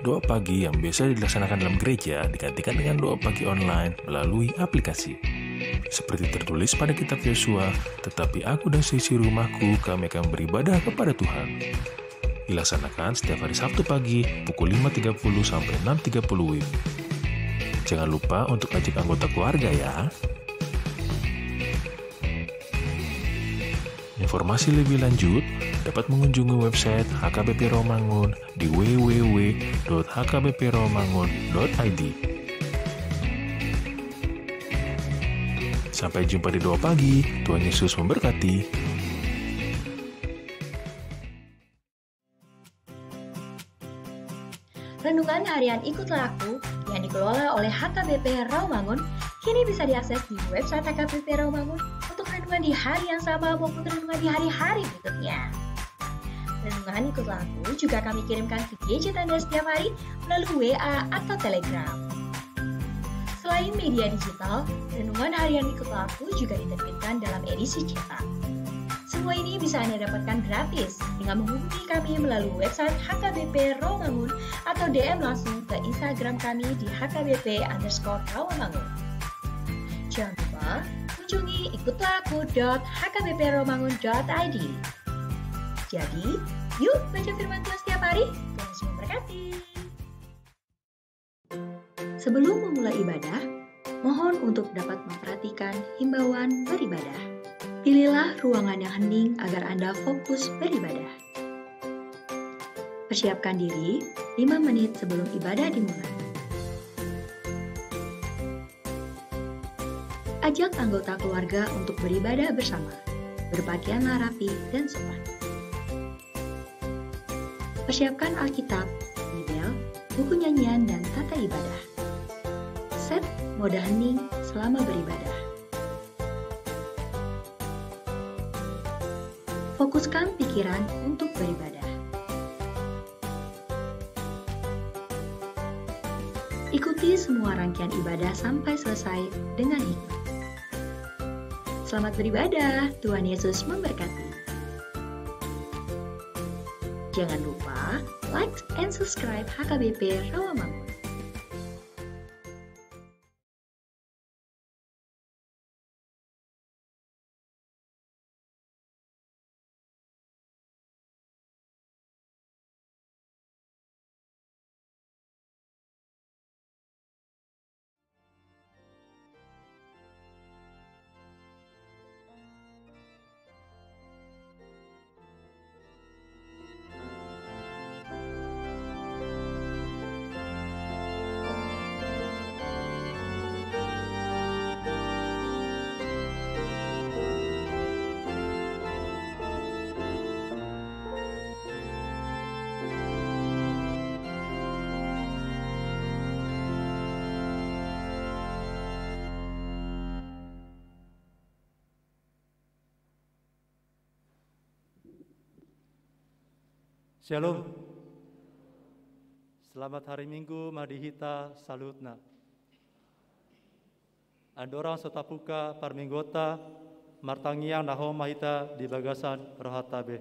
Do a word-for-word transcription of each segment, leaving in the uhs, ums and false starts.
Doa pagi yang biasa dilaksanakan dalam gereja digantikan dengan doa pagi online melalui aplikasi. Seperti tertulis pada kitab Yosua, "Tetapi aku dan seisi rumahku, kami akan beribadah kepada Tuhan." Dilaksanakan setiap hari Sabtu pagi pukul lima tiga puluh sampai enam tiga puluh W I B. Jangan lupa untuk ajak anggota keluarga ya. Informasi lebih lanjut dapat mengunjungi website H K B P Rawamangun di w w w dot h k b p rawamangun dot i d. Sampai jumpa di doa pagi. Tuhan Yesus memberkati. Renungan Harian Ikutlah Aku yang dikelola oleh H K B P Rawamangun kini bisa diakses di website H K B P Rawamangun untuk renungan di hari yang sama maupun renungan di hari-hari berikutnya. Renungan Ikutlah Aku juga kami kirimkan ke gadget Anda setiap hari melalui W A atau Telegram. Selain media digital, Renungan Harian Ikutlah Aku juga diterbitkan dalam edisi cetak. Semua ini bisa Anda dapatkan gratis dengan menghubungi kami melalui website H K B P Rawamangun atau D M langsung ke Instagram kami di H K B P underscore Rawamangun. Jangan lupa kunjungi ikutlah aku dot h k b p rawamangun dot i d. Jadi, yuk baca firman Tuhan setiap hari. Tuhan Yesus memberkati. Sebelum memulai ibadah, mohon untuk dapat memperhatikan himbauan beribadah. Pilihlah ruangan yang hening agar Anda fokus beribadah. Persiapkan diri lima menit sebelum ibadah dimulai. Ajak anggota keluarga untuk beribadah bersama. Berpakaianlah rapi dan sopan. Persiapkan Alkitab, Bibel, buku nyanyian, dan tata ibadah. Set mode hening selama beribadah. Fokuskan pikiran untuk beribadah. Ikuti semua rangkaian ibadah sampai selesai dengan hikmat. Selamat beribadah, Tuhan Yesus memberkati. Jangan lupa like and subscribe H K B P Rawamangun. Syalom. Selamat hari Minggu ma di hita saluhutna. Andorang so tabuka parmingguonta, martangiang na hohom ma hita di bagasan rohanta be.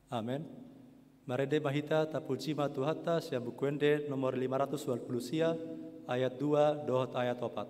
Amen. Marende ma hita, tapuji ma Tuhanta, sian Buku Ende nomor lima ratus dua puluh sia, ayat dua dohot ayat opat.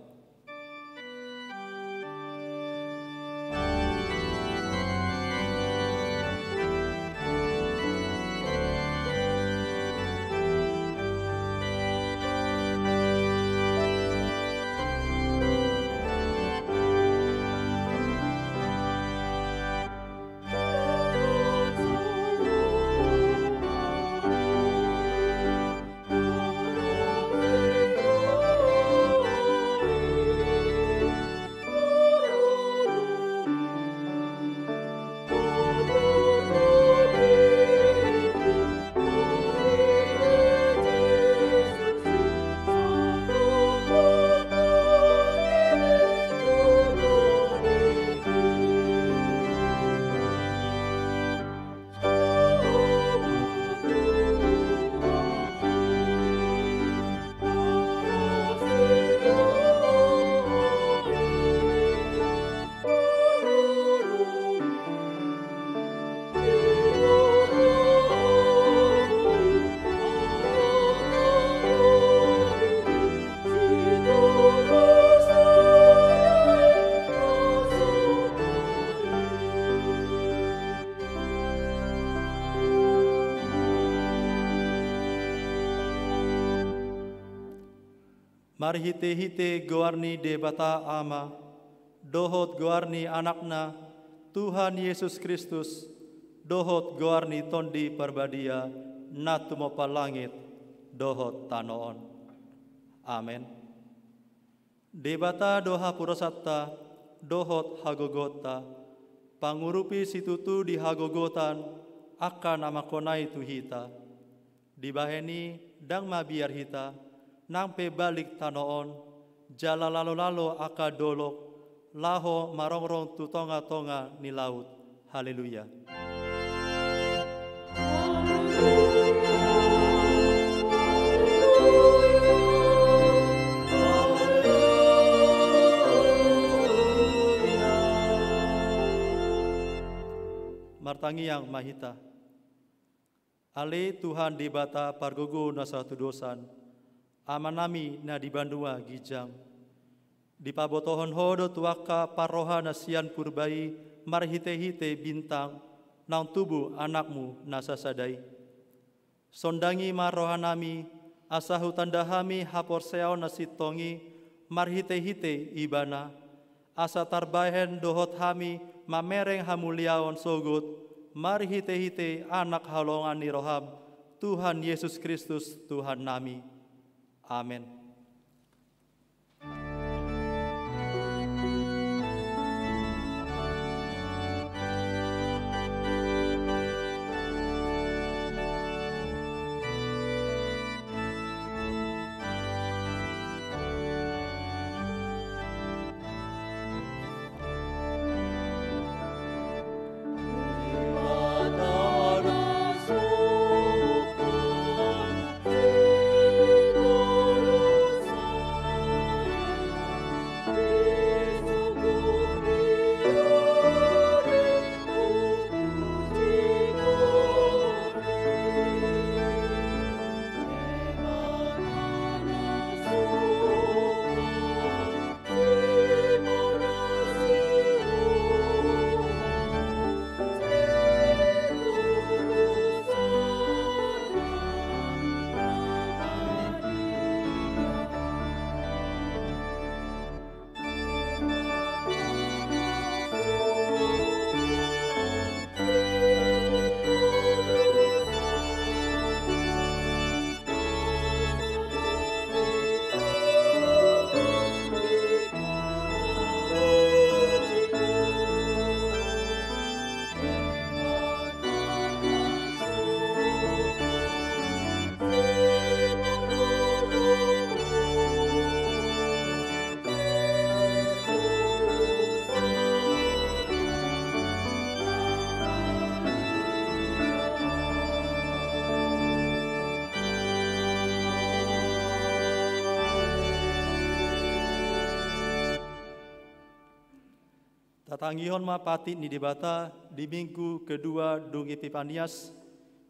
Marhitehite goar ni Debata Ama, dohot goar ni Anakna, Tuhan Jesus Kristus, dohot goar ni Tondi Parbadia, na tumompa langit dohot tano on. Amen. Debata do haporusanta dohot hagogoonta, pangurupi situtu di hagogotan angka na mangkonai tu hita. Dibahen i ndang mabiar hita, nang pe balik tano on, jala lalolalo angka dolok, laho marongrong tu tongatonga ni laut. Haleluya. Martangiang ma hita. Ale Tuhan Debata pargogo na so hatudosan, Amanami na di banua ginjang. Dipabotohon Ho do tu angka parroha na sian purba i marhitehite bintang naung tubu Anakmu na sasada i. Sondangi ma rohanami, asa hutanda hami haporseaon na sintong i marhitehite Ibana, asa tarbahen dohot hami mamereng hamuliaon sogot marhitehite Anak haholongan ni roham, Tuhan Jesus Kristus, Tuhannami. Amen. Tatangihon ma patik ni Debata di Minggu kedua dung Epipanias,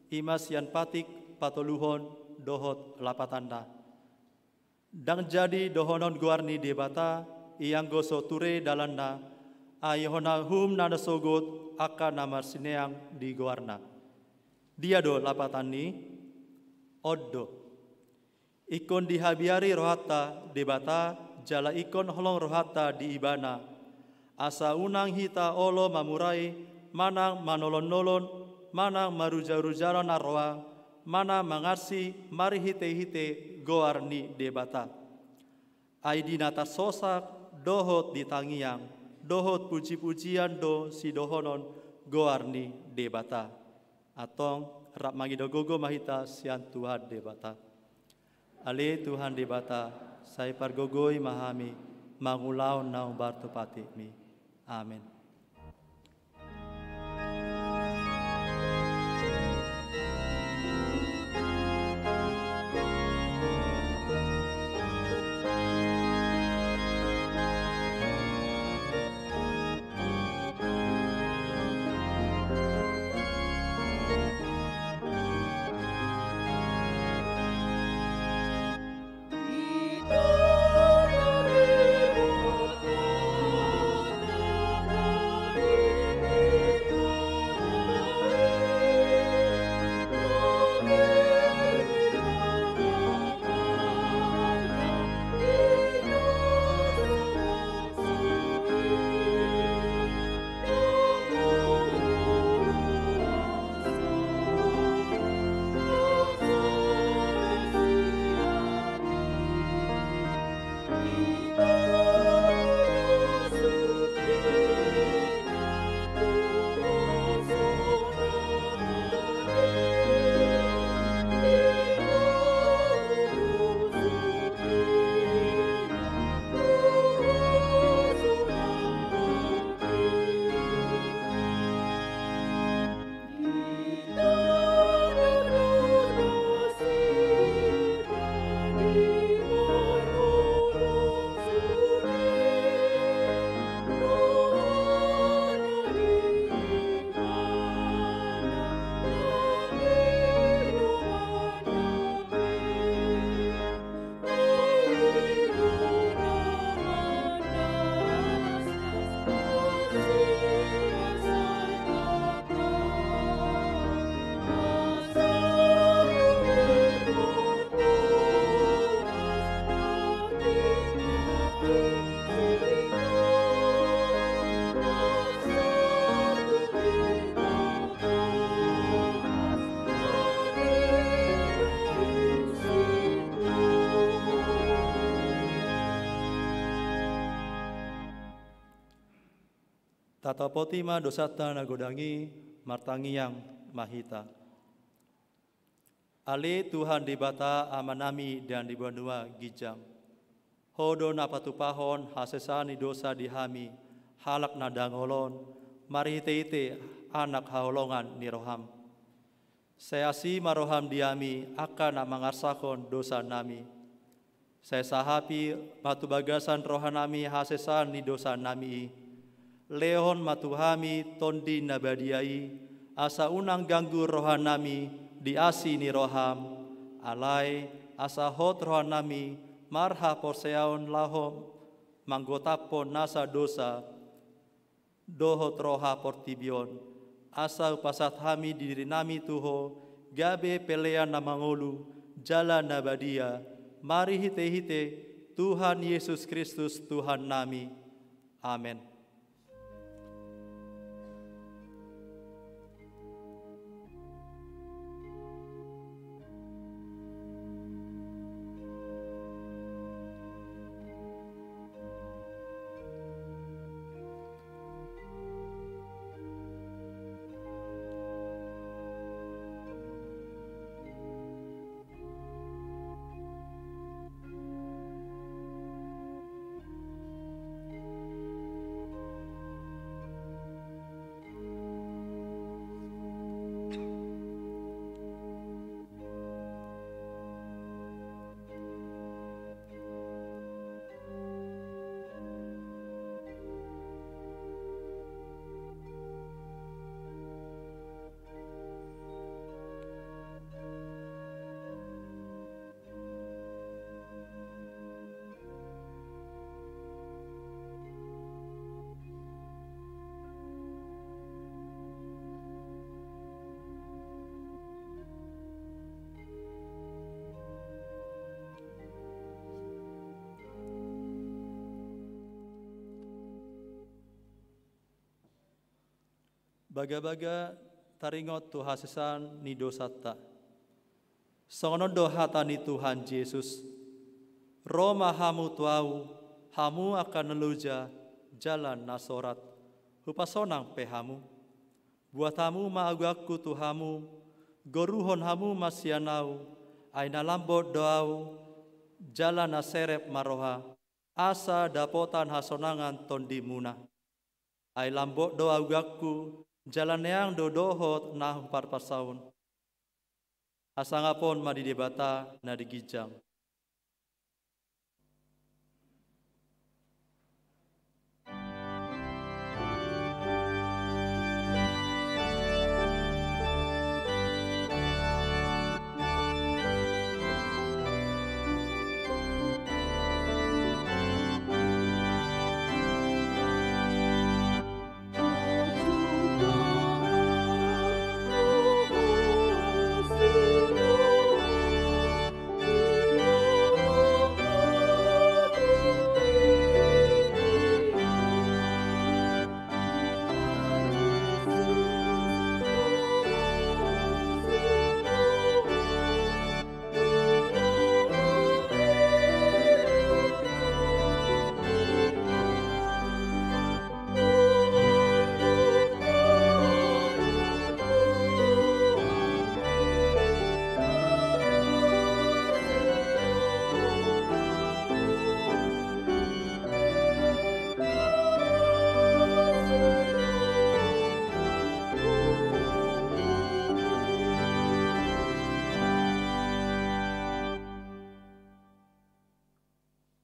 I ma sian Patik patoluhon dohot lapatanna. Ndang jadi dohonon goar ni Debata, ianggo so ture dalanna, ai hona uhum na sogot angka na marsineang di goarna. Dia do lapatan ni? On do. Ingkon dihabiari rohanta Debata, jala ingkon holong rohanta di Ibana. Asa unang hita olo mamurai, manang manolon-nolon, manang maruja-rujaon na roa, manang mangarsi marhite-hite goar ni Debata. Ai di na tarsosak, dohot di tangiang, dohot puji-pujian do sidohonon goar ni Debata. Antong, rap mangido gogo ma hita sian Tuhan Debata. Ale Tuhan Debata, sai pargogoi ma hami mangulahon na hombar tu patikmi. Amen. Tatopoti ma dosanta na godang i, martangiang ma hita. Ale Tuhan Debata Amanami na di banua ginjang, Ho do na patupahon hasesaan ni dosa di hami, halak na dangol on, marhite-hite Anak haholongan ni roham. Sai asi ma roham di hami angka na mangarsahon dosanami. Sai sahapi ma tu bagasan rohanami hasesaan ni dosanami i. Lehon ma tu hami Tondi na Badia i, asa unang ganggu rohanami di asi ni roham, alai asa hot rohanami marhaporseaon laho manggotaphon nasa dosa dohot roha portibi on, asa hupasahat hami dirinami tu Ho, gabe pelean na mangolu, jala na badia, marhite-hite Tuhan Jesus Kristus Tuhannami. Amen. Bagabaga taringot tu hasesaan ni dosanta. Songon on do hata ni Tuhan Jesus: Ro ma hamu tu Ahu, hamu angka na loja jala na sorat, hupasonang pe hamu. Buat hamu ma agoanku tu hamu, goruhon hamu ma sian Ahu, ai na lambok do Ahu jala na serep ma roha, asa dapotan hasonangan tondimuna. Ai lambok do agoanku, jala neang do dohot na huparpasauhon. Hasangapon ma di Debata na di ginjang.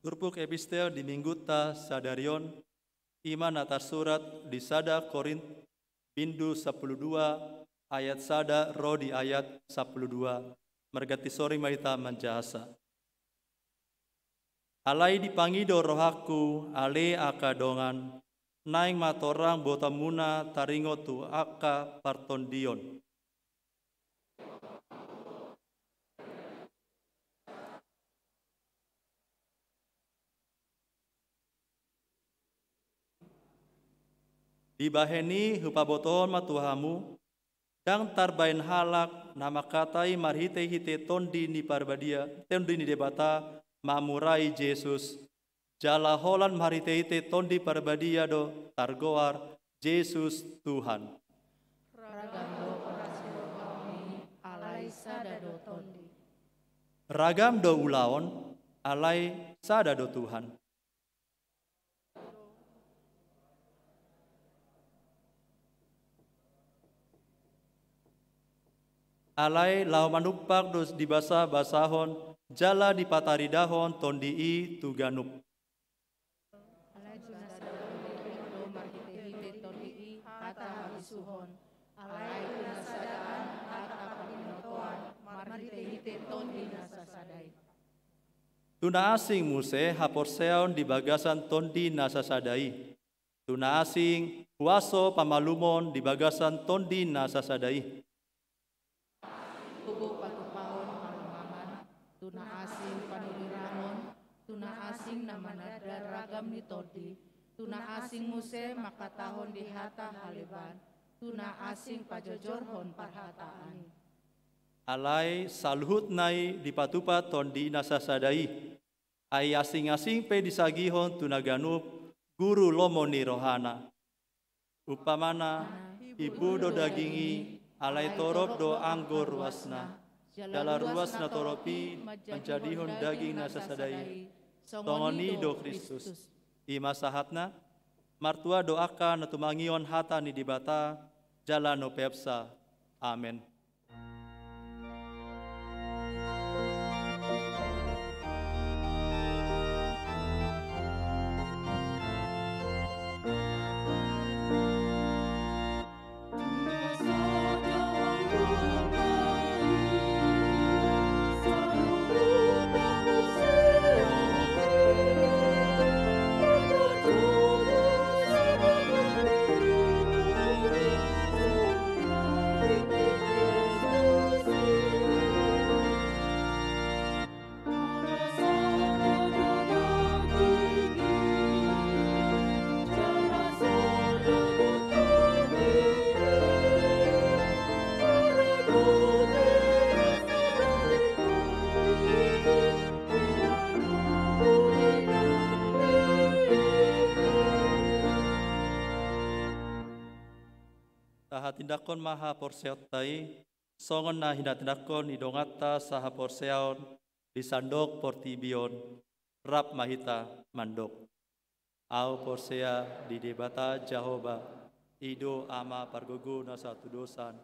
Turpuk epistel di minggunta sadari on, i ma na tarsurat di sada Korint bindu sampulu dua ayat sada ro di ayat sampulu dua. Marganti sori ma hita manjahasa. Alai dipangido rohangku, ale angka dongan, naeng ma torang botoonmuna taringot tu angka partondion. Dibahen i hupabotohon ma tu hamu, ndang tarbahen halak na mangkatai marhitehite Tondi ni Parbadia, Tondi ni Debata, mamurai Jesus, jala holan marhitehite Tondi Parbadia do targoar Jesus Tuhan. Ragam do parasirohaon i, alai sada do Tondi. Ragam do ulaon, alai sada do Tuhan. Alai laho manumpak do dibasabasahon jala dipataridahon Tondi i tu ganup. Alai tu na sada do marhitehite Tondi i hata habisuhon. Alai tu na sada an hata parbinotoan marhitehite Tondi na sasada i. Tu na asing muse haporseaon di bagasan Tondi na sasada i. Tu na asing huaso pamalumon di bagasan Tondi na sasada i. Tubu patupaon halomangan, tu na asing panurirangon, tu na asing na mananda ragam ni Tondi, tu na asing muse mangkatahon di hata haleban, tu na asing pajojorhon parhataan i. Alai saluhutna i dipatupa Tondi na sasada i. Ai asing-asing pe disagihon tu na ganup guru lomo ni rohana. Umpamana, imbu do daging i, alai torop do anggo ruasna. Jala ruas na torop i manjadihon daging na sasada i. Songon i do Kristus. I ma sahatna. Martua do angka na tumangihon hata ni Debata jala na umpeopsa. Amen. Tindanghon ma haporseaonta i, songon na hinatindanghon ni donganta sahaporseaon di sandok portibi on. Rap ma hita mandok. Ahu porsea di Debata Jahowa, i do Ama pargogo na satudosan,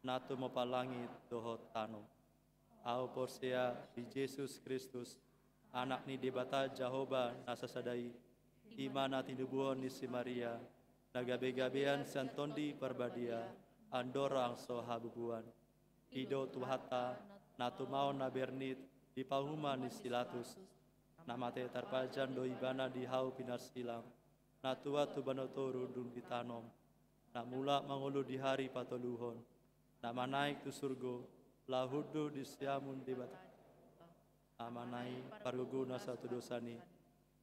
na tumompa langit dohot tano. Ahu porsea di Jesus Kristus, Anak ni Debata Jahowa na sasada i, i ma na tinubuhon ni si Maria, na gabegabean sian Tondi Parbadia, andorang so habubuan. I do Tuhanta, na tumaon na bernit di pahuman ni si Pilatus, na mate tarpajan do Ibana di hau pinarsilang, na tuat tu banua toru dung ditanom, na mulak mangolu di ari patoluhon, na manaek tu surgo, laho hundul di siamun Debata. Amana i pargogo na satudosan i,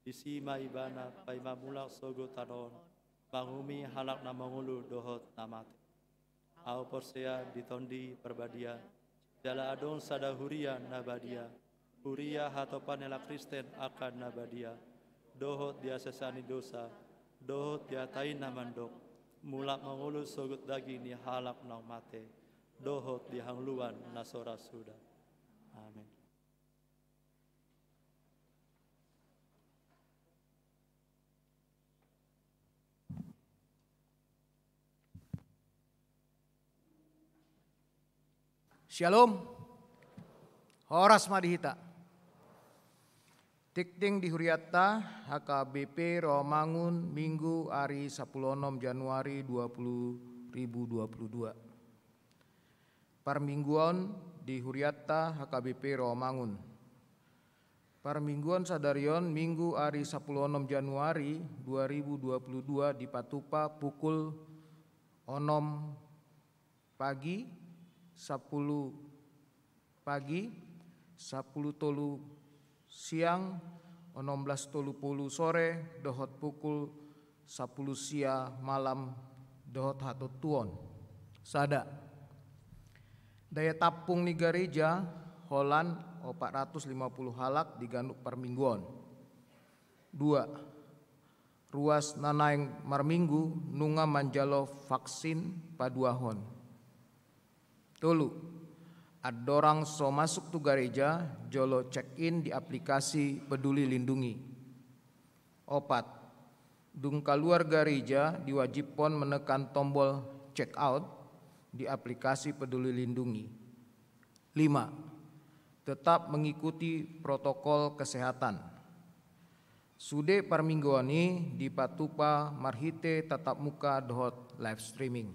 disi ma Ibana paima mulak sogot tano on, manguhumi halak na mangolu dohot na mate. Ahu porsea di Tondi Parbadia, jala adong sada huria na badia, huria hatopan ni halak Kristen angka na badia, dohot di hasesaan ni dosa, dohot di hata i na mandok, mulak mangolu sogot daging ni halak naung mate, dohot di hangoluan na so ra suda. Amen. Syalom. Horas ma di hita. Tingting di hurianta H K B P Rawamangun, Minggu, ari sampulu onom Januari dua puluh ribu dua puluh dua. Parmingguon di hurianta H K B P Rawamangun. Parmingguon sadari on, Minggu, ari sampulu onom Januari dua ribu dua puluh dua, dipatupa pukul onom pagi, sampulu pagi, sampulu tolu siang, onom belas tolu pulu sore, dohot pukul sampulu sia malam, dohot hatontuon. Sada. Daya tampung ni gareja holan opat ratus lima puluh halak di ganup parmingguon. Dua. Ruas na naeng marminggu nunga manjalo vaksin paduahon. Tolu. Andorang so masuk tu gareja, jolo check in di aplikasi Peduli Lindungi. Opat. Dung kaluar gareja, diwajibhon menekan tombol check out di aplikasi Peduli Lindungi. Lima. Tetap mengikuti protokol kesehatan. Sude parmingguon i dipatupa marhite tatap muka dohot live streaming.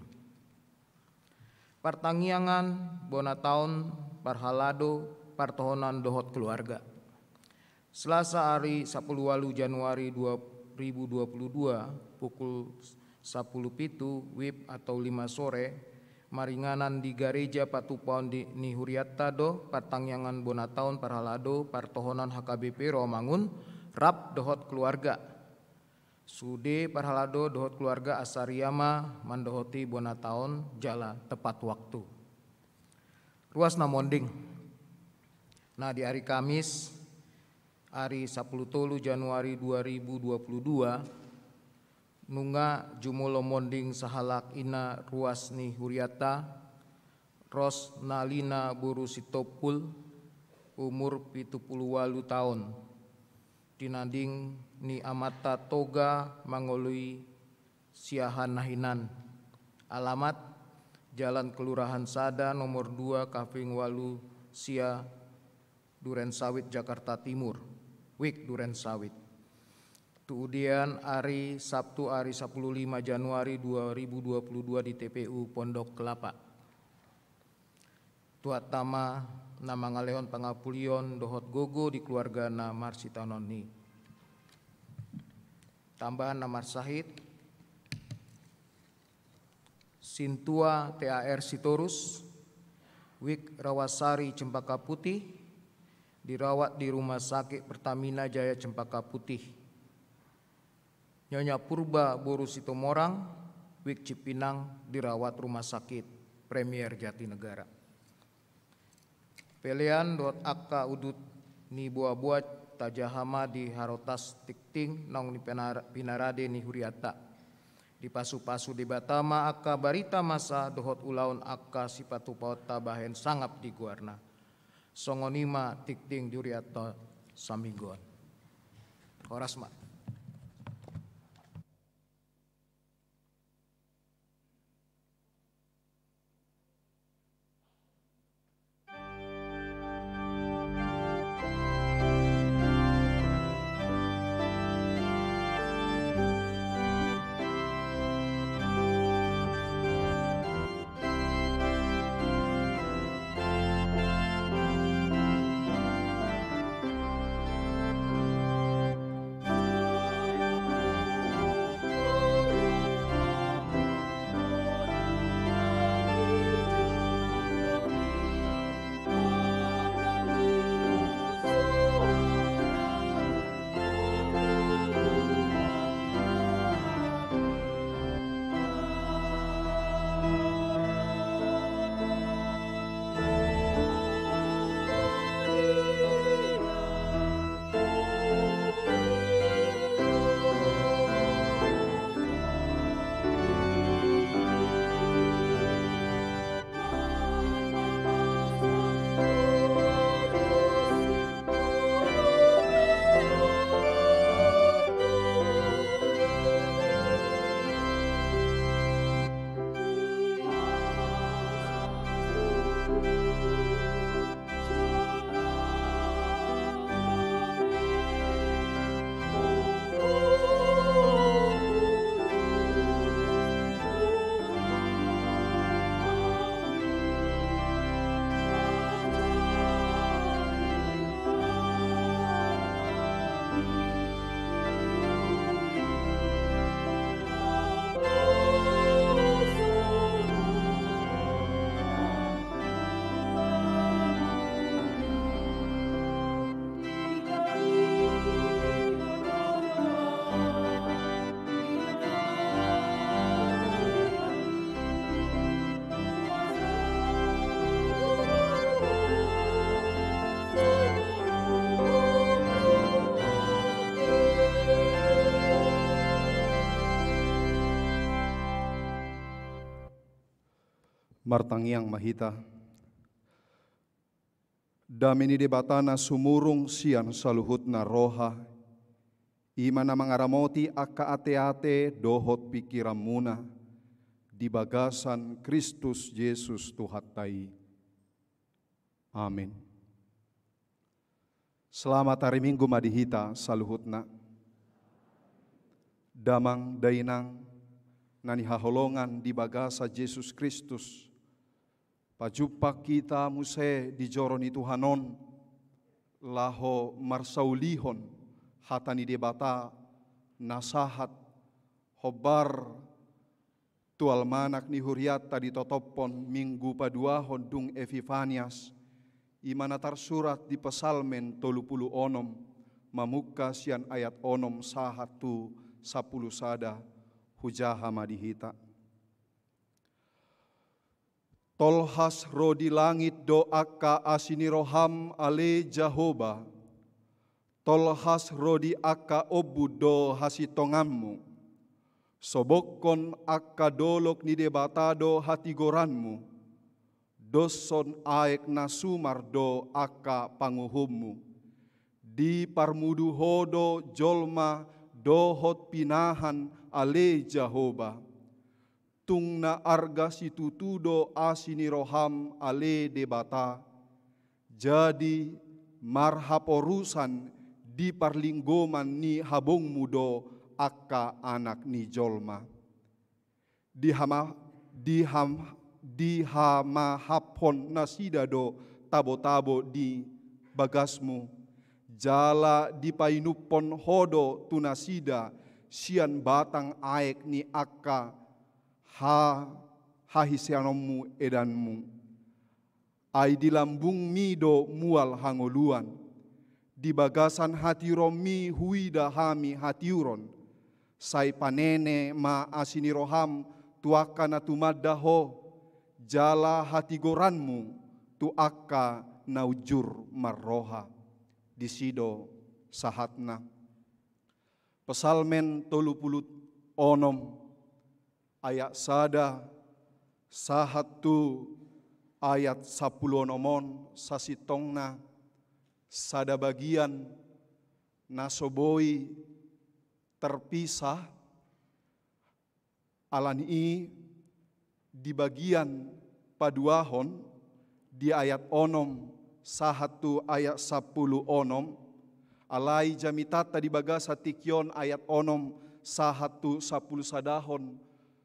Partangiangan bona taon parhalado, partohonan dohot keluarga. Selasa, ari sampulu ualu Januari dua ribu dua puluh dua, pukul sampulu pitu W I B atau lima sore, maringanan di gareja patupaon di, ni hurianta do partangiangan bona taon parhalado partohonan H K B P Rawamangun rap dohot keluarga. Sude parhalado dohot keluarga asa ria ma mandohoti bona taon jala tepat waktu. Ruas na monding. Nah, di ari Kamis, ari sampulu tolu Januari dua ribu dua puluh dua, nunga jumolo monding sahalak ina ruas ni hurianta, Rosnalina boru Sitompul, umur pitu pulu ualu taon. Tinading ni amanta Toga mangolu i Siahaan na hinan. Alamat: Jalan Kelurahan Sada, nomor dua, Kaving ualu sia, Duren Sawit, Jakarta Timur. Wijk Duren Sawit. Tu udian ari Sabtu, ari sampulu lima Januari dua ribu dua puluh dua, di T P U Pondok Kelapa. Tuhanta ma na mangalehon pangampuon dohot gogo di keluarga na marsitaonon i. Tambahan na marsahit: Sintua T A R Sitorus, Wijk Rawasari, Cempaka Putih, dirawat di Rumah Sakit Pertamina Jaya, Cempaka Putih. Nyonya Purba boru Situmorang, Wijk Cipinang, dirawat Rumah Sakit Premier Jatinegara. Pelean dohot angka udut ni boaboa tajaha ma di harotas tingting naung ni pinara-, pinarade ni hurianta. Dipasupasu Debata ma angka barita masa dohot ulaon angka sipatupaonta bahen sangap di goarna. Songon i ma tingting di hurianta saminggu on. Horas ma. Martangiang ma hita. Dame ni Debata na sumurung sian saluhutna roha, i ma na mangaramoti angka ateate dohot pingkiranmuna di bagasan Kristus Jesus Tuhanta i. Amin. Selamat ari Minggu ma di hita saluhutna. Damang dainang na nihaholongan di bagasan Jesus Kristus, pajumpang hita muse di joro ni Tuhan on, laho marsaulihon hata ni Debata na sahat hombar tu almanak ni hurianta ditotophon Minggu paduahon dung Epifanias, i ma na tarsurat di Psalmen tolu pulu onom, mamungka sian ayat onom sahat tu sampulu sada. Hujaha ma di hita. Tolhas ro di langit do angka asi ni roham, ale Jahowa. Tolhas ro di angka ombun do hasintonganmu. Sobokhon angka dolok ni Debata do hatigoranmu. Doshon aek na sumar do angka panguhummu. Diparmudu Ho do jolma dohot pinahan, ale Jahowa. Tung na arga situtu do asi ni roham, ale Debata. Jadi marhaporusan di parlinggoman ni habongmu do angka anak ni jolma. Dihama-, diham-, dihamahaphon nasida do tabotabo di bagasmu, jala dipainumhon Ho do tu nasida sian batang aek ni angka ha-, hahiseanonmu edanmu. Ai di lambungmi do mual hangoluan, di bagasan hatiuronmi huida hami hatiuron. Sai panene ma asi ni roham tu angka na tumanda Ho, jala hatigoranmu tu angka na unjur marroha. Disi do sahatna. Psalmen tolu pulu onom, ayat sada sahat tu ayat sampulu onom on sasintongna sada bagian na so boi terpisah. Alani i di bagian paduahon di ayat onom sahat tu ayat sampulu onom, alai jamitanta di bagasan tingki on ayat onom sahat tu sampulu sadahon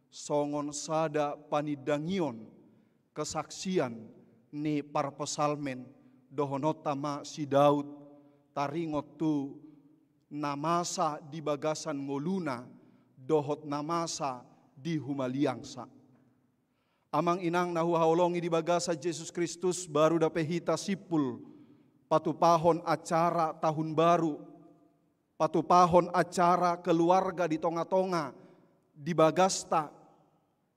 songon sada panindangion kesaksian ni parpsalmen dohononta ma si Daud taringot tu na masa di bagasan ngoluna dohot na masa di humaliangsa. Amang inang na huhaholongi di bagasan Jesus Kristus, baru dope hita simpul patupahon acara tahun baru, patupahon acara keluarga di tonga-tonga di bagasta,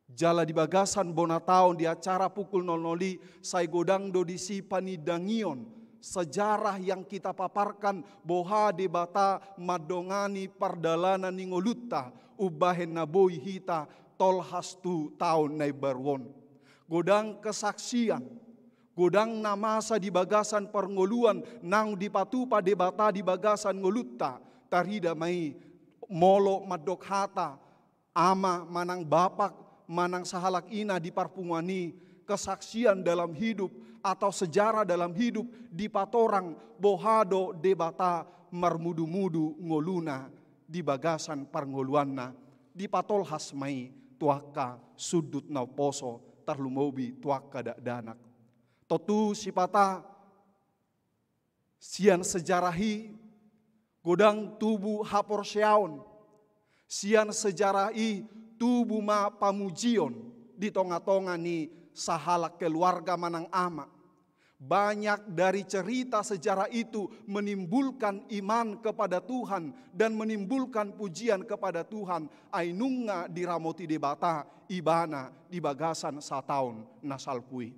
jala di bagasan bona taon di acara pukul nol nol i sai godang do disi panindangion sejarah yang kita paparkan boha Debata mandongani pardalanan ni ngolunta umbahen na boi hita tolhas tu taon na imbaru on. Godang kesaksian, godang na masa di bagasan parngoluan naung dipatupa Debata di bagasan ngolunta. Tarida ma i molo mandok hata ama manang bapak manang sahalak ina di parpunguan i, kesaksian dalam hidup atau sejarah dalam hidup dipatorang boha do Debata marmudu-mudu ngoluna di bagasan parngoluanna, dipatolhas ma i tu angka sundut na umposo tarlumobi tu angka dakdanak. Tontu sipata sian sejarah i godang tubu haporseaon, sian sejarah i tubu ma pamujion di tonga-tonga ni sahalak keluarga manang ama. Banyak dari cerita sejarah itu menimbulkan iman kepada Tuhan dan menimbulkan pujian kepada Tuhan, ai nunga diramoti Debata ibana di bagasan sataon na salpu i.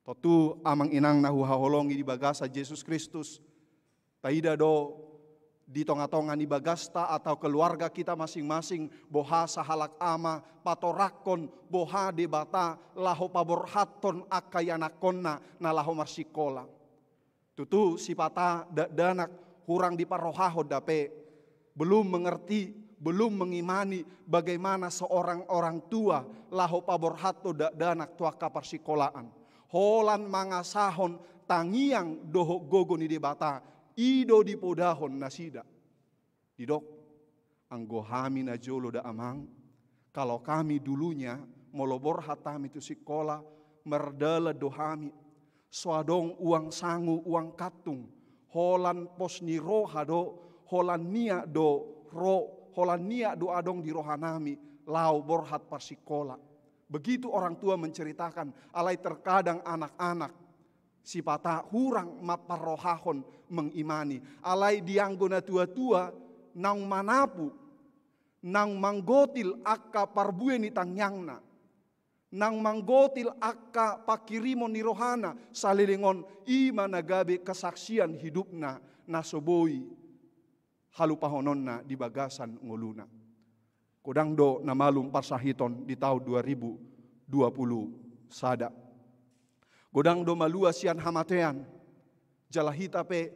Tontu amang inang na huhaholongi di bagasan Jesus Kristus, taida do di tonga-tonga ni bagasta atau keluarga kita masing-masing boha sahalak ama patorangkon boha Debata laho paborhathon angka ianakkonna na laho marsikola. Tutu sipata dakdanak hurang diparrohahon dope, belum mengerti, belum mengimani bagaimana seorang orang tua laho paborhathon dakdanak tu angka parsikolaan. Holan mangasahon tangiang dohot gogo ni Debata, i do dipodahon nasida. Didok, anggo hami na jolo da amang, kalau kami dulunya molo borhat hami tu sikola, mardalan do hami. So adong uang sangu, uang kantung, holan pos ni roha do, holan niat do ro, holan niat do adong di rohanami laho borhat parsikola. Begitu orang tua menceritakan, alai terkadang anak-anak sipata hurang mamparrohahon mengimani. Alai dianggo na tua-tua naung manapu, naung manggotil angka parbue ni tangiangna, naung manggotil angka pangkirimon ni rohana, saleleng on i ma na gabe kesaksian hidupna na so boi halupahononna di bagasan ngoluna. Godang do na malum parsahiton di taon dua ribu dua puluh sada. Godang do malua sian hamatean. Jala hita pe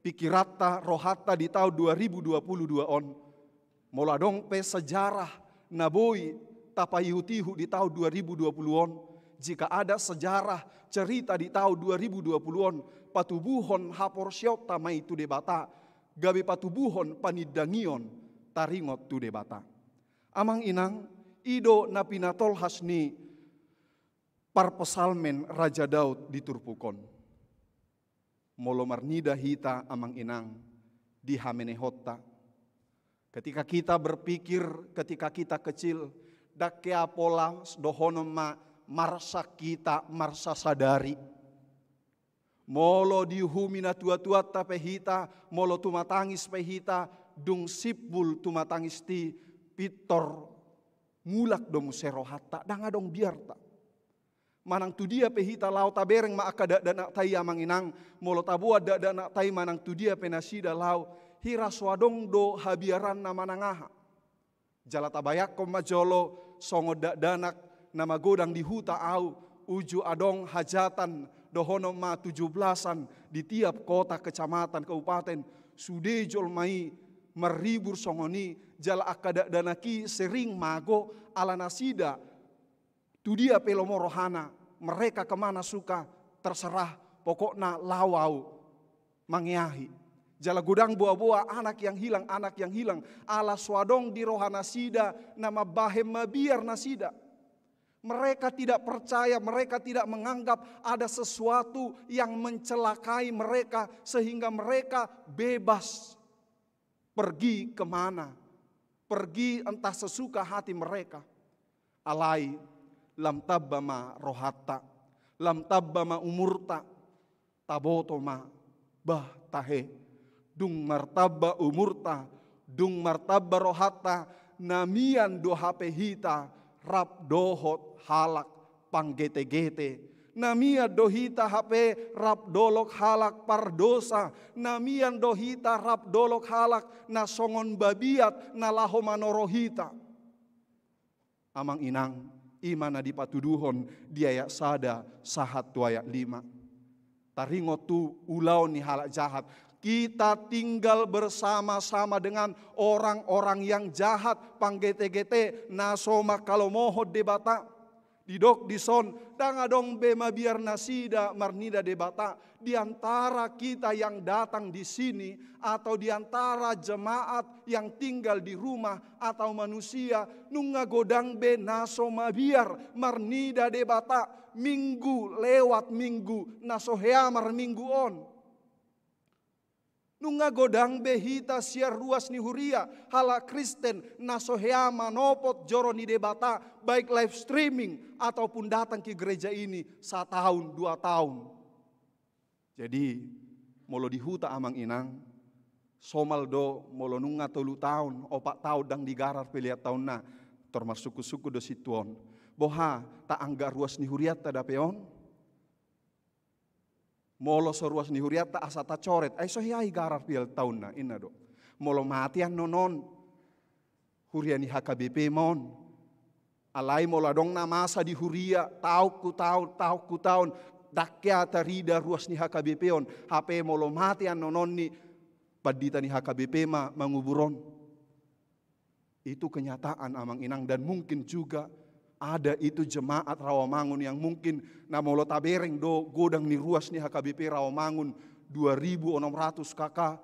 pikiranta, rohanta di taon dua ribu dua puluh dua on, molo adong pe sejarah na boi tapaihut-ihut di taon dua ribu dua puluh on, jika ada sejarah cerita di taon dua ribu dua puluh on, patubuhon haporseaonta ma i tu Debata, gabe patubuhon panindangion taringot tu Debata. Amang inang, i do na pinatolhas ni parpsalmen Raja Daud di turpuk on. Molo marnida hita amang inang di hamenehonta, ketika kita berpikir, ketika kita kecil, ndang hea pola dohonon ma marsa kita, marsa sadari. Molo diuhumi na tua-tuanta pe hita, molo tumatangis pe hita, dung simpul tumatangis i, pintor mulak do muse rohanta, ndang adong biarta. Manang tu dia pe hita laho, tabereng ma angka dakdanakta i amang inang, molo taboan dakdanakta i manang tu dia pe nasida laho, hira so adong do habiaranna manang aha. Jala tabayangkon ma jolo songon dakdanak na magodang di huta au, uju adong hajatan dohonon ma tujuh belasan di tiap kota kecamatan kabupaten, sude jolma i marlibur songon i, jala angka dakdanak i sering mago ala nasida. Tu dia pe lomo rohana, mereka kemana suka, terserah, pokokna laho au mangeahi. Jala godang boa-boa anak yang hilang, anak yang hilang, ala so adong di roha nasida na mambahen mabiar nasida. Mereka tidak percaya, mereka tidak menganggap ada sesuatu yang mencelakai mereka sehingga mereka bebas pergi kemana, pergi entah sesuka hati mereka. Alai lam tamba ma rohanta, lam tamba ma umurta, taboto ma, bah tahe, dung martamba umurta, dung martamba rohanta, na mian do hape hita rap dohot halak panggetegete. Na mian do hita hape rap dohot halak pardosa, na mian do hita rap dohot halak na songon babiat na laho manoro hita. Amang inang, i ma na dipatuduhon di ayat sada sahat tu ayat lima. Taringot tu ulaon ni halak jahat. Kita tinggal bersama-sama dengan orang-orang yang jahat, panggetegete, na so mangkalomohon Debata. Didok dison, ndang adong be mabiar nasida marnida Debata di antara kita yang datang di sini, atau di antara jemaat yang tinggal di rumah, atau manusia, nunga godang be na so mabiar marnida Debata minggu lewat minggu, na so hea marminggu on. Nunga godang be hita sian ruas ni huria, halak Kristen, na so hea manopot joro ni Debata, baik live streaming ataupun datang ke gereja ini satahun, dua tahun. Jadi, molo di huta amang inang, somal do molo nunga tolu tahun, opat tahun ndang digarar pelean taunna, tor marsungkun-sungkun do sintuon. Boha, taanggap ruas ni hurianta da pe on? Molo so ruas ni hurianta asa tacoret, ai so hea i garar pelean taunna, inna do. Molo mate annon on, huria ni H K B P ma on. Alai molo adong na masa di huria, taon tu taon, taon tu taon, ndang hea tarida ruas ni H K B P on, hape molo mate annon on ni pandita ni H K B P ma mangubur on. Itu kenyataan amang inang, dan mungkin juga ada itu jemaat Rawamangun yang mungkin na molo tabereng do godang ni ruas ni H K B P Rawamangun dua ribu enam ratus K K.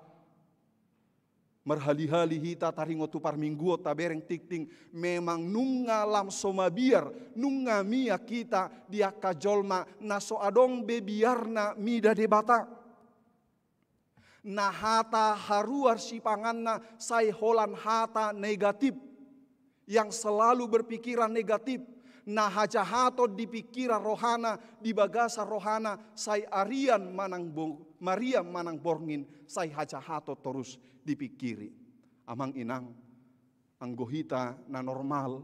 Marhali-hali hita taringot tu parmingguon tabereng tingting, memang nunga lam so mabiar, nunga mian hita di angka jolma na so adong be biarna mida Debata. Na hata haruar sipanganna sai holan hata negatif, yang selalu berpikiran negatif, na hajahaton di pikiran rohana, di bagasan rohana, sai arian manang bo-, marian manang borngin, sai hajahaton torus dipikiri. Amang inang, anggo hita na normal,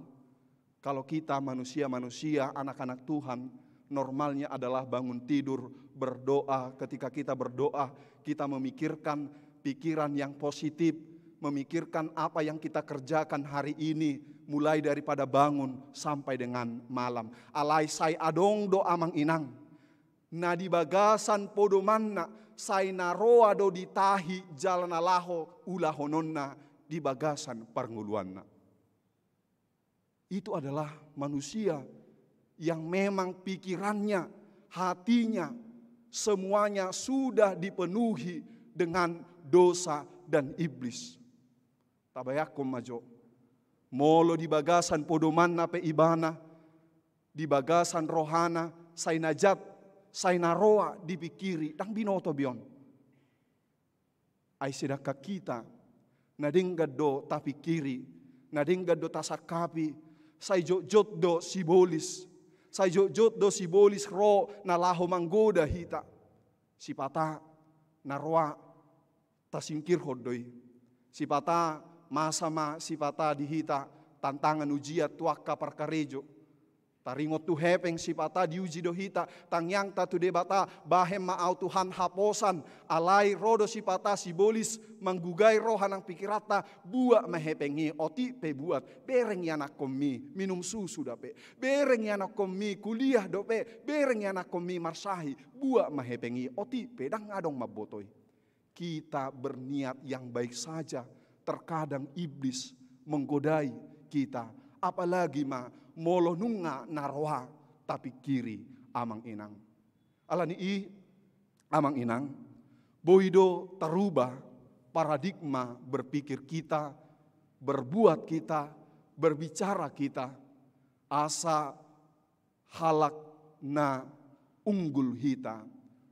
kalau kita manusia-manusia, anak-anak Tuhan, normalnya adalah bangun tidur, berdoa. Ketika kita berdoa, kita memikirkan pikiran yang positif, memikirkan apa yang kita kerjakan hari ini, mulai daripada bangun sampai dengan malam. Alai sai adong do amang inang, na di bagasan podomanna, sai na roa do ditahi jala na laho ulahononna di bagasan parngoluanna. Itu adalah manusia yang memang pikirannya, hatinya, semuanya sudah dipenuhi dengan dosa dan iblis. Tabayangkon ma jo, molo di bagasan podomanna pe ibana, di bagasan rohana, sai na jat, sai na roa dipikiri, ndang binoto be on. Ai sedangkan hita, na denggan do tapikiri, na denggan do tasangkapi, sai jotjot do sibolis, sai jotjot do sibolis ro na laho manggoda hita. Sipata na roa tasingkirhon do i. Sipata masa ma sipata di hita tantangan ujian tu angka parkarejo. Taringot tu hepeng sipata diuji do hita, tangiangta tu Debata, bahen ma au Tuhan haposan, alai ro do sipata sibolis manggugai roha nang pikiranta, buat ma hepeng i, otik pe buat, bereng ianakkonmi minum susu dope, bereng ianakkonmi kuliah dope, bereng ianakkonmi marsahi, buat ma hepeng i, otik pe ndang adong mamboto i. Kita berniat yang baik saja, terkadang iblis menggodai kita, apalagi ma molo nunga na roa tapingkiri amang inang. Alani i amang inang, boi do tarubah paradigma berpikir kita, berbuat kita, berbicara kita, asa halak na unggul hita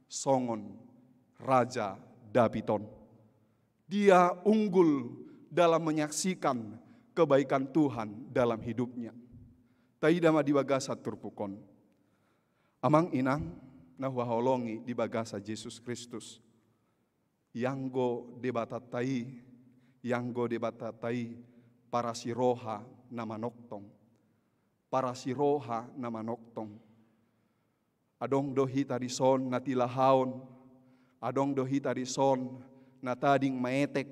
songon Raja David on. Dia unggul dalam menyaksikan kebaikan Tuhan dalam hidupnya. Taida ma di bagasan turpuk on. Amang inang na huhaholongi di bagasan Jesus Kristus. Ianggo Debatanta i, ianggo Debatanta i parasiroha na manongtong. Parasiroha na manongtong. Adong do hita dison na tilahaon, adong do hita dison na tading maetek,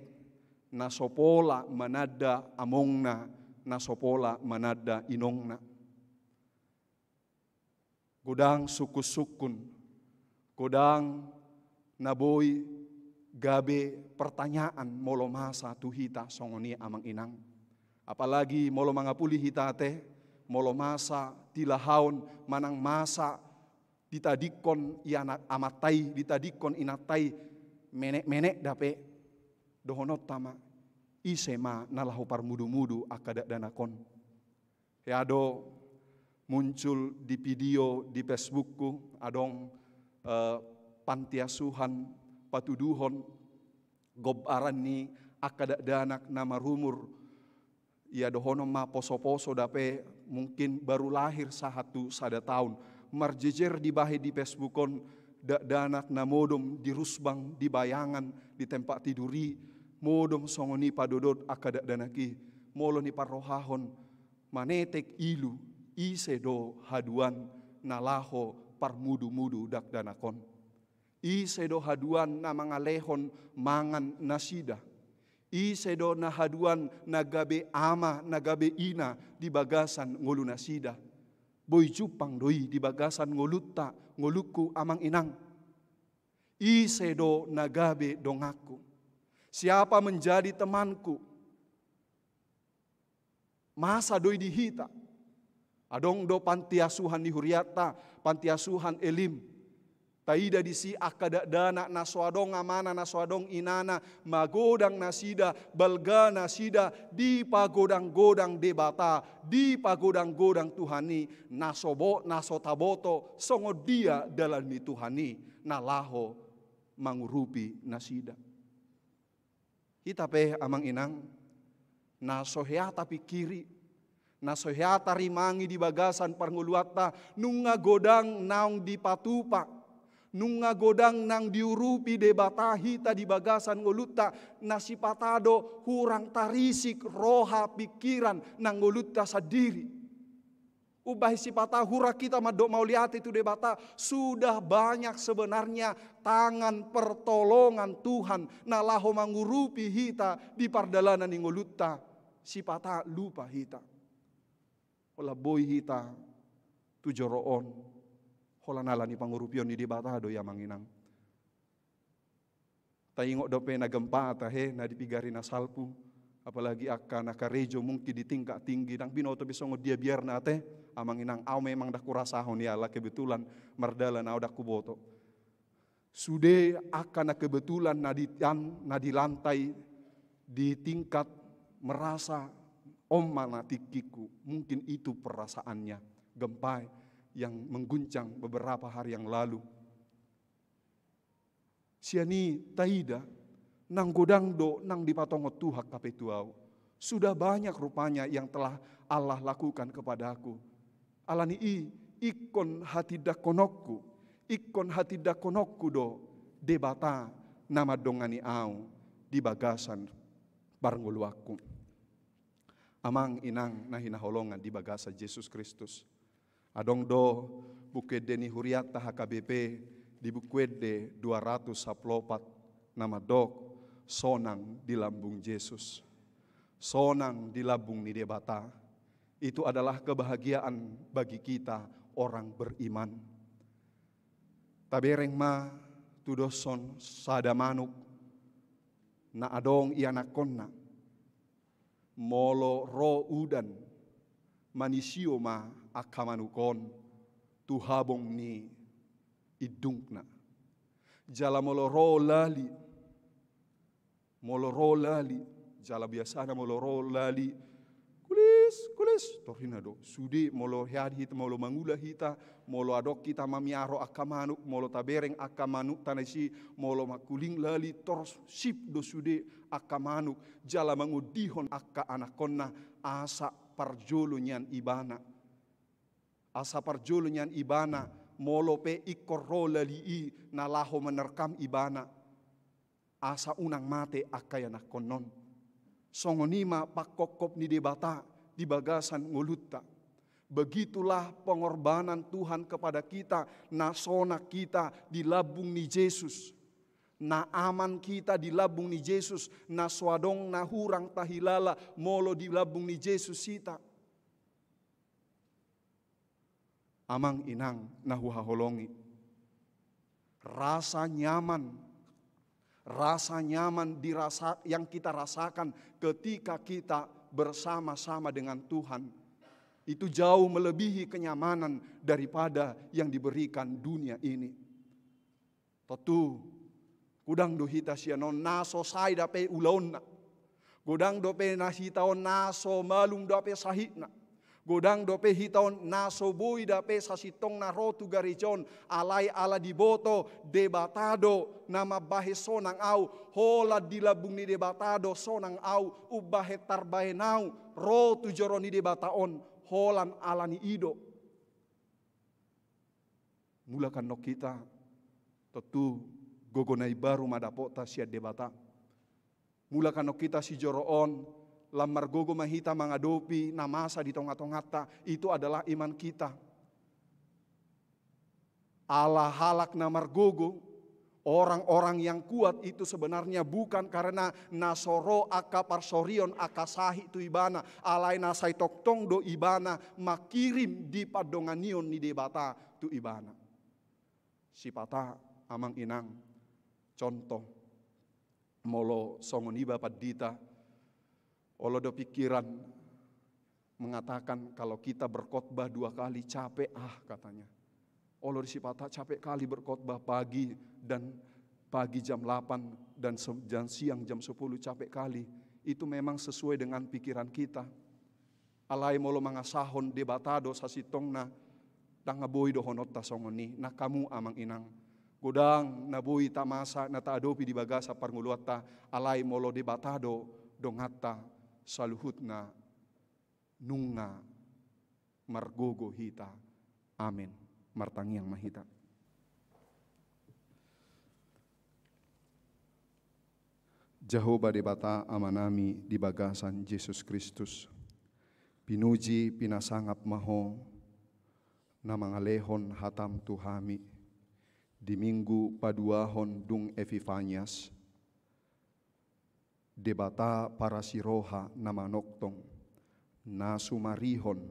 na so pola mananda amongna, na so pola mananda inongna. Godang sungkun-sungkun, godang na boi gabe pertanyaan molo masa tu hita songon i amang inang. Apalagi molo mangapuli hita ate, molo masa tilahaon manang masa ditadingkon ianakhonta i, ditadingkon inanta i, menek-menek dope, dohononta ma, ise ma na laho parmudu-mudu angka dakdanak on. Hea do muncul di video di Facebookku, adong eh, panti asuhan patuduhon gombaran ni angka dakdanak na marumur, ia dohonon ma poso-poso dope, mungkin baru lahir sahat tu sada taon. Marjejer dibahen di Facebook on dakdanak na modom di rusbang, di bayangan, di tempat tidur i, modom songon i padodot angka dakdanak i. Molo niparrohahon manetek ilu, ise do haduan na laho parmudu-mudu dakdanak on? Ise do haduan na mangalehon mangan nasida? Ise do na haduan na gabe ama, na gabe ina di bagasan ngolu nasida? Boi jumpang do i di bagasan ngolunta, ngolungku amang inang. Ise do na gabe donganku? Siapa menjadi temanku? Masa do i di hita. Adong do panti asuhan ni hurianta, panti asuhan Elim. Taida disi angka dakdanak na so adong amana, na so adong inana, magodang nasida, balga nasida, dipagodang-godang Debata, dipagodang-godang Tuhan i, na so bo-, na so taboto songon dia dalan ni Tuhan i, na laho mangurupi nasida. Hita pe amang inang, na so hea tapingkiri, na so hea tarimangi di bagasan parngoluanta, nunga godang naung dipatupa, nunga godang naung diurupi Debata hita di bagasan ngolunta, na sipata do hurang tarisik roha pingkiran nang ngolunta sandiri. Umbahen sipata hurang hita mandok mauliate tu Debata, sudah banyak sebenarnya tangan pertolongan Tuhan na laho mangurupi hita di pardalanan ni ngolunta, sipata lupa hita. Holan boi hita tu joro on, holan ala ni pangurupion ni Debata do i amang inang. Taingot dope na gempa tahe na dipigari na salpu, apalagi angka na karejo mungkin di tingkat tinggi, ndang binoto be songon dia biarna ate, amang inang, au memang ndang hurasahon i ala kebetulan mardalan au ndang huboto. Sude angka na kebetulan na di, na di lantai di tingkat merasa on ma na tingkingku, mungkin itu perasaannya, gempa yang mengguncang beberapa hari yang lalu. Sian i taida, nang godang do nang dipatongon Tuhan hape tu ahu. Sudah banyak rupanya yang telah Allah lakukan kepadaku. Alani i, ingkon hatindangkononku, ingkon hatindangkononku do Debata na mandongani ahu di bagasan parngoluanku. Amang inang na hinaholongan di bagasan Jesus Kristus. Adong do buku ende ni hurianta H K B P di buku ende dua ratus sampulu opat na mandok, sonang di lambung Jesus. Sonang di lambung ni Debata. Itu adalah kebahagiaan bagi kita orang beriman. Tabereng ma tudoshon sada manuk na adong ianakhonna. Molo ro udan, manisio ma angka manuk on tu habong ni indungna. Jala molo ro lali, molo ro lali, jala biasana molo ro lali, kulis, kulis, torina do. Sude molo head hita, molo mangula hita, molo adong hita mamiaro angka manuk, molo tabereng angka manukta na disi, molo mangkuling lali, tor sip do sude angka manuk, jala mangondihon angka anakhonna, asa parjolo nian ibana. Asa parjolo nian ibana, molo pe ingkon ro lali i na laho menerkam ibana. Asa unang mate angka ianakhon on. Songon i ma pangkophop ni Debata di bagasan ngolunta. Begitulah pengorbanan Tuhan kepada kita, na sonang hita di lambung ni Jesus. Na aman hita di lambung ni Jesus, na so adong na hurang tahilala molo di lambung ni Jesus hita. Amang inang na huhaholongi. Rasa nyaman, rasa nyaman dirasa, yang kita rasakan ketika kita bersama-sama dengan Tuhan, itu jauh melebihi kenyamanan daripada yang diberikan dunia ini. Tontu, godang do hita sian on na so sai dope ulaonna. Godang dope na hita on na so malum dope sahitna. Godang dope hita on na so boi dope sasintongna ro tu gareja on, alai ala diboto Debata do na mambahen sonang au, holan di lambung ni Debata do sonang au, umbahen tarbahen au ro tu joro ni Debata on, holan ala ni i do. Mulak annon hita, tontu gogo na imbaru ma dapotta sian Debata. Mulak annon hita sijoro on, lam margogo ma hita mangadopi na masa di tonga-tonganta, itu adalah iman kita. Ala halak na margogo, orang-orang yang kuat itu sebenarnya bukan karena na so ro angka parsorion, angka sahit tu ibana, alai na sai tongtong do ibana mangkirim di pandonganion ni Debata tu ibana. Sipata, amang inang, contoh, molo songon iba pandita, olo do pikiran mengatakan, kalau kita berkhotbah dua kali capek ah, katanya. Olo do sipata capek kali berkhotbah pagi dan pagi jam delapan dan se-, jam siang jam sepuluh capek kali. Itu memang sesuai dengan pikiran kita. Alai molo mangasahon Debata do sasintongna, ndang boi dohononta songon i, nang hamu amang inang. Godang na boi tamasa na taadopi di bagasan parngoluanta, alai molo Debata do donganta, saluhutna nunga margogo hita. Amen. Martangiang ma hita. Jahowa Debata Amanami di bagasan Jesus Kristus, pinuji pinasangap ma Ho na mangalehon hataM tu hami di Minggu paduahon dung Epifanias, Debata parasiroha na manongtong, na sumarihon,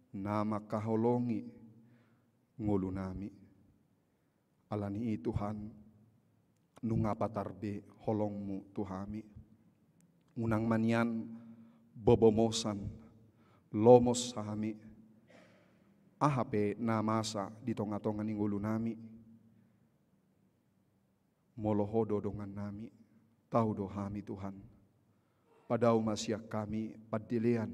na mangkaholongi ngolunami. Ala ni i Tuhan, nunga patar be holongMu tu hami. Unang ma nian bobomosan, lomos hami, aha pe na masa di tonga-tonga ni ngolunami. Molo Ho do dongannami, tau do hami Tuhan. Padao ma sian hami pandelean.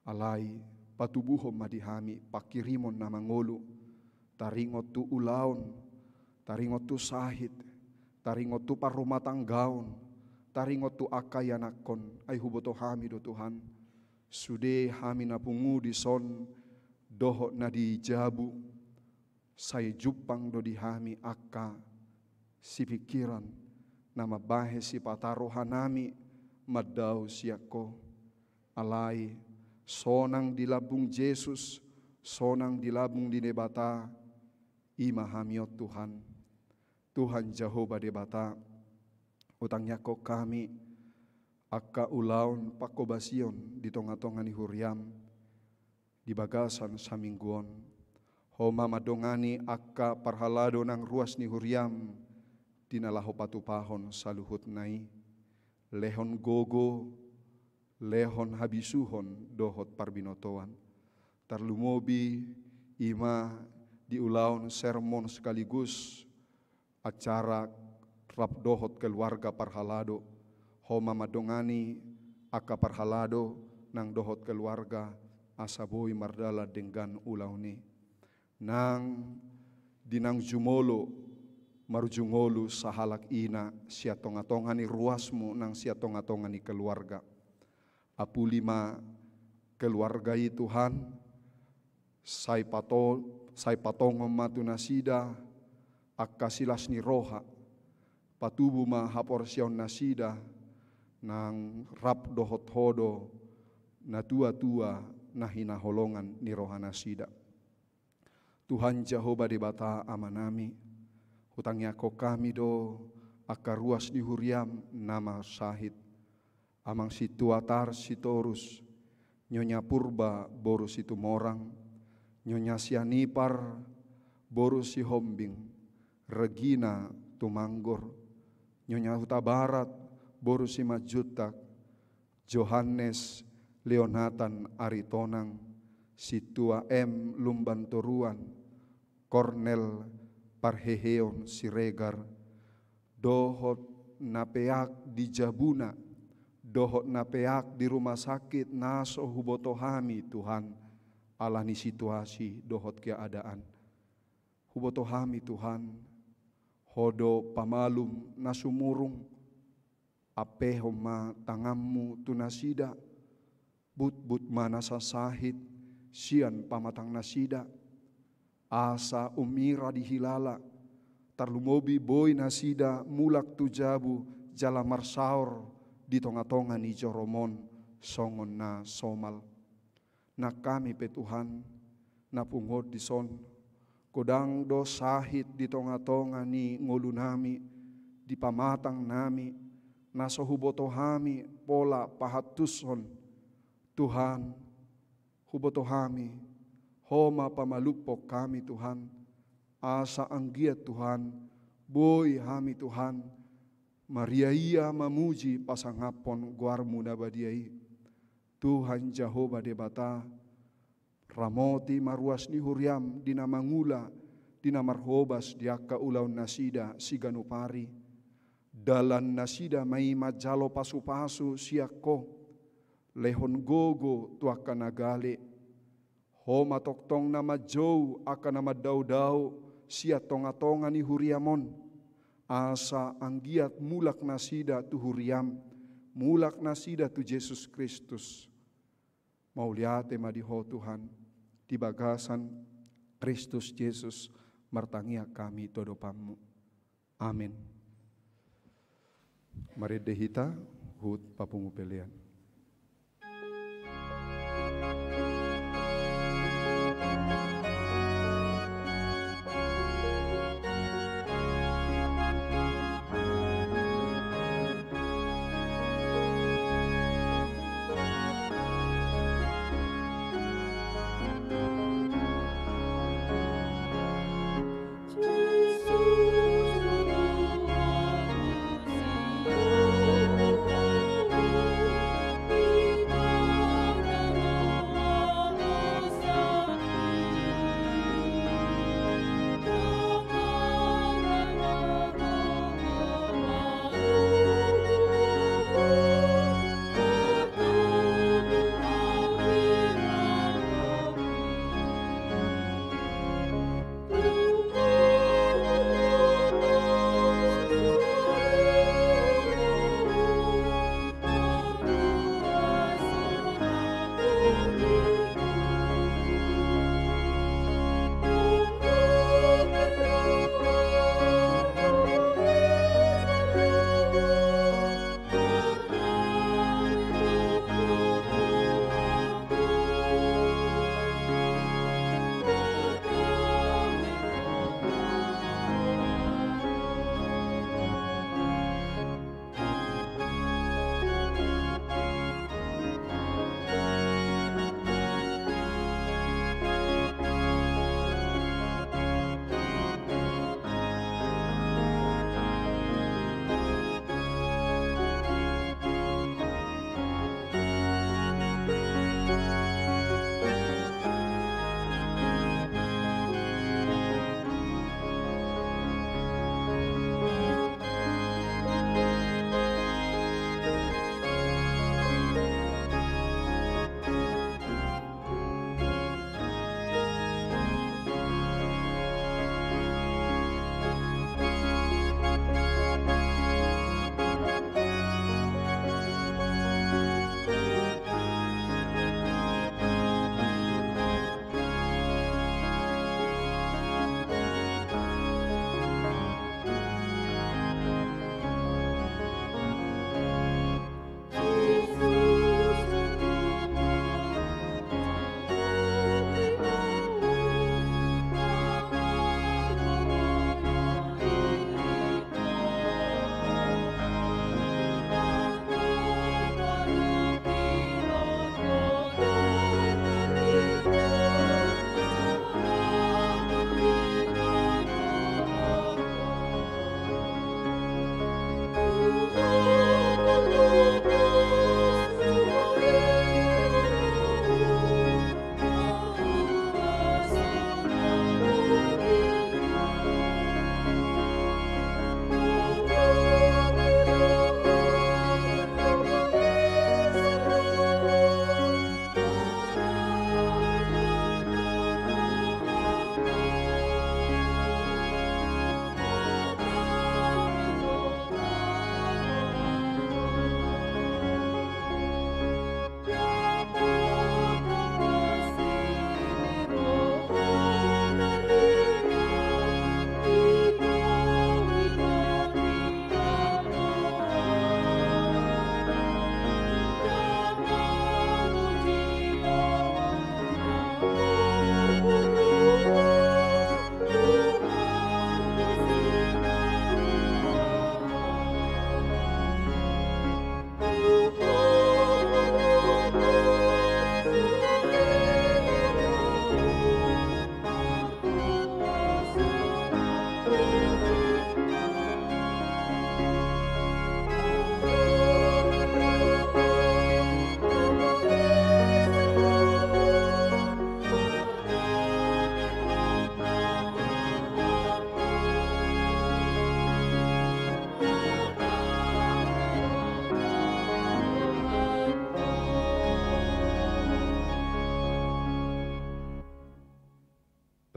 Alai patubuhon ma di hami pangkirimon na mangolu, taringot tu ulaon, taringot tu sahit, taringot tu parrumatanggaon, taringot tu angka ianakhon, ai huboto hami do Tuhan. Sude hami na pungu dison dohot na di jabu, sai jumpang do di hami angka sipingkiran na mambahen sipata rohanami mandao sian Ho. Alai sonang di lambung Jesus, sonang di lambung ni Debata, i ma hami on Tuhan. Tuhan Jahowa Debata, hutangiangkon hami angka ulaon panghobasion di tonga-tonga ni huriam di bagasan saminggu on. Ho ma mandongani angka parhalado nang ruas ni huriam di na laho patupahon saluhutna i. Lehon gogo, lehon habisuhon dohot parbinotoan. Tarlumobi i ma di ulaon sermon sekaligus acara rap dohot keluarga parhalado. Ho ma mandongani angka parhalado nang dohot keluarga asa boi mardalan denggan ulaon i. Nang di na jumolo marujung ngolu sahalak ina sian tonga-tonga ni ruasmu nang sian tonga-tonga ni keluarga. Apuli ma keluarga i Tuhan, sai pato-, sai patongon ma tu nasida angka silas ni roha, patubu ma haporseaon nasida nang rap dohot Ho do na tua-tua na hinaholongan ni roha nasida. Tuhan Jahowa Debata Amanami, hutangiangkon hami do angka ruas ni huriam na marsahit. Amang Sintua Tar Sitorus, Nyonya Purba boru Situmorang, Nyonya Sianipar boru Sihombing, Regina Tumanggor, Nyonya Hutabarat boru Simanjuntak, Johannes Leonatan Aritonang, Sintua M Lumbantoruan, Kornel Parheheon Siregar, dohot na peak di jabuna, dohot na peak di rumah sakit na so huboto hami, Tuhan, ala ni situasi dohot keadaan. Huboto hami, Tuhan, Ho do pamalum na sumurung, ampehon ma tanganmu tu nasida, butbut ma nasa sahit sian pamatang nasida, asa ummira dihilala, tarlumobi boi nasida mulak tu jabu jala marsaor di tonga-tonga ni jorom on songon na somal. Nang hami pe Tuhan, na pungu on dison, godang do sahit di tonga-tonga ni ngolunami, di pamatangnami, na so huboto hami pola pahantushon. Tuhan, huboto hami, Ho ma pamalumhon hami Tuhan, asa anggiat Tuhan, boi hami Tuhan, maria-ia mamuji pasangaphon goarmu na badia i. Tuhan Jahowa Debata, ramoti ma ruas ni huriam di na mangula, di na marhobas di angka ulaon nasida siganup ari. Dalan nasida ma i manjalo pasu-pasu sian Ho, lehon gogo tu angka na gale. Ho ma tongtong na manjou angka na mandao-dao sian tonga-tonga ni huriam on, asa anggiat mulak nasida tu huriam, mulak nasida tu Jesus Kristus. Mauliate ma di Ho Tuhan, di bagasan Kristus Jesus martangiang hami tu adopanmu. Amen. Marende hita, huhut papungu pelean.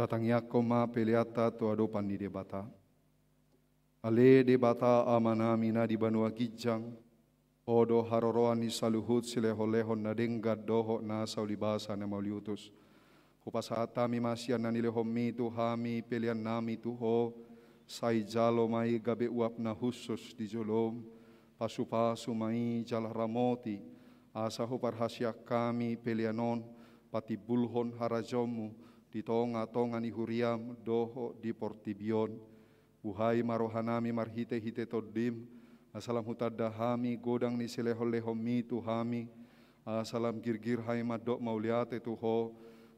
Tangiangkon ma peleanta tu adopan ni Debata. Ale Debata Amanami na di banua ginjang, Ho do haroroan ni saluhut silehonlehon na denggan dohot nasa ulibasa na mauliutus. Hupasahat hami ma sian na nilehonMi tu hami peleannami tu Ho, sai jalo ma i gabe uap na hushus di joloM, pasupasu ma i jala ramoti, asa huparhaseang hami pelean on patimbulhon harajaonMu di tongatonga ni huriaM dohot di portibi on. Buhai ma rohanami marhitehite TondiM, asa lam hutanda hami godang ni silehonlehonMi tu hami, asa lam girgir hami mandok mauliate tu Ho,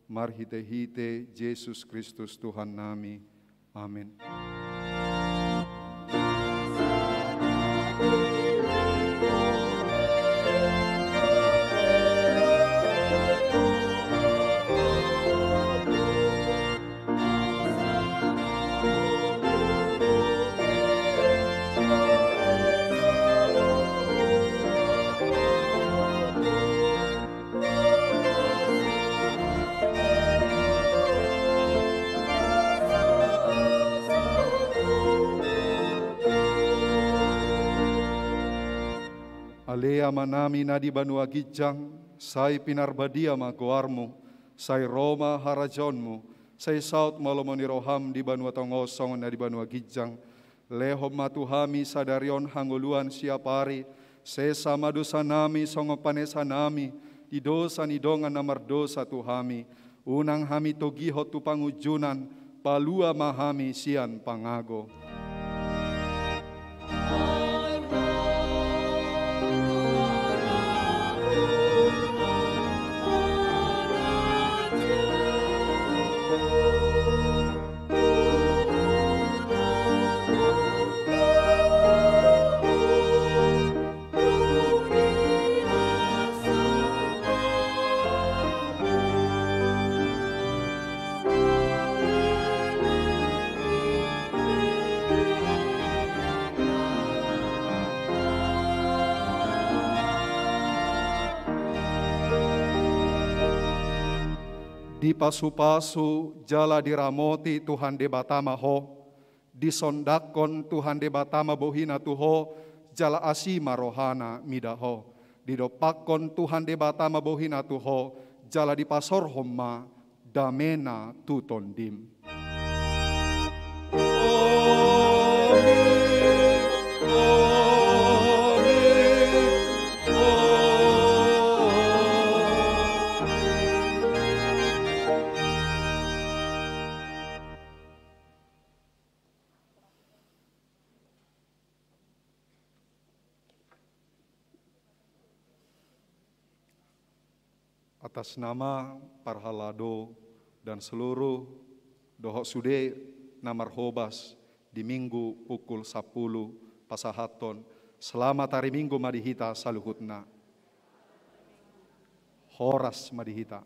marhitehite Jesus Kristus Tuhannami. Amen. Ale Amanami na di banua ginjang, sai pinarbadia ma goarMu, sai ro ma harajaonMu, sai saut ma lomo ni rohaM di banua tonga on songon na di banua ginjang. Lehon ma tu hami sadari on hangoluan siapari, sesa ma dosanami songon panesanami di dosa ni dongan na mardosa tu hami. Unang hami togihon tu pangunjunan, palua ma hami sian pangago. Dipasupasu jala diramoti Tuhan Debata ma ho. Disondangkon Tuhan Debata ma bohina tu ho, jala asi ma rohana mida ho. Didompakkon Tuhan Debata ma bohina tu ho, jala dipasorhon ma damena tu tondim. Atas nama parhalado dan seluruh dohot sude na marhobas di Minggu pukul sampulu pasahathon, selamat hari Minggu ma di hita saluhutna. Horas ma di hita.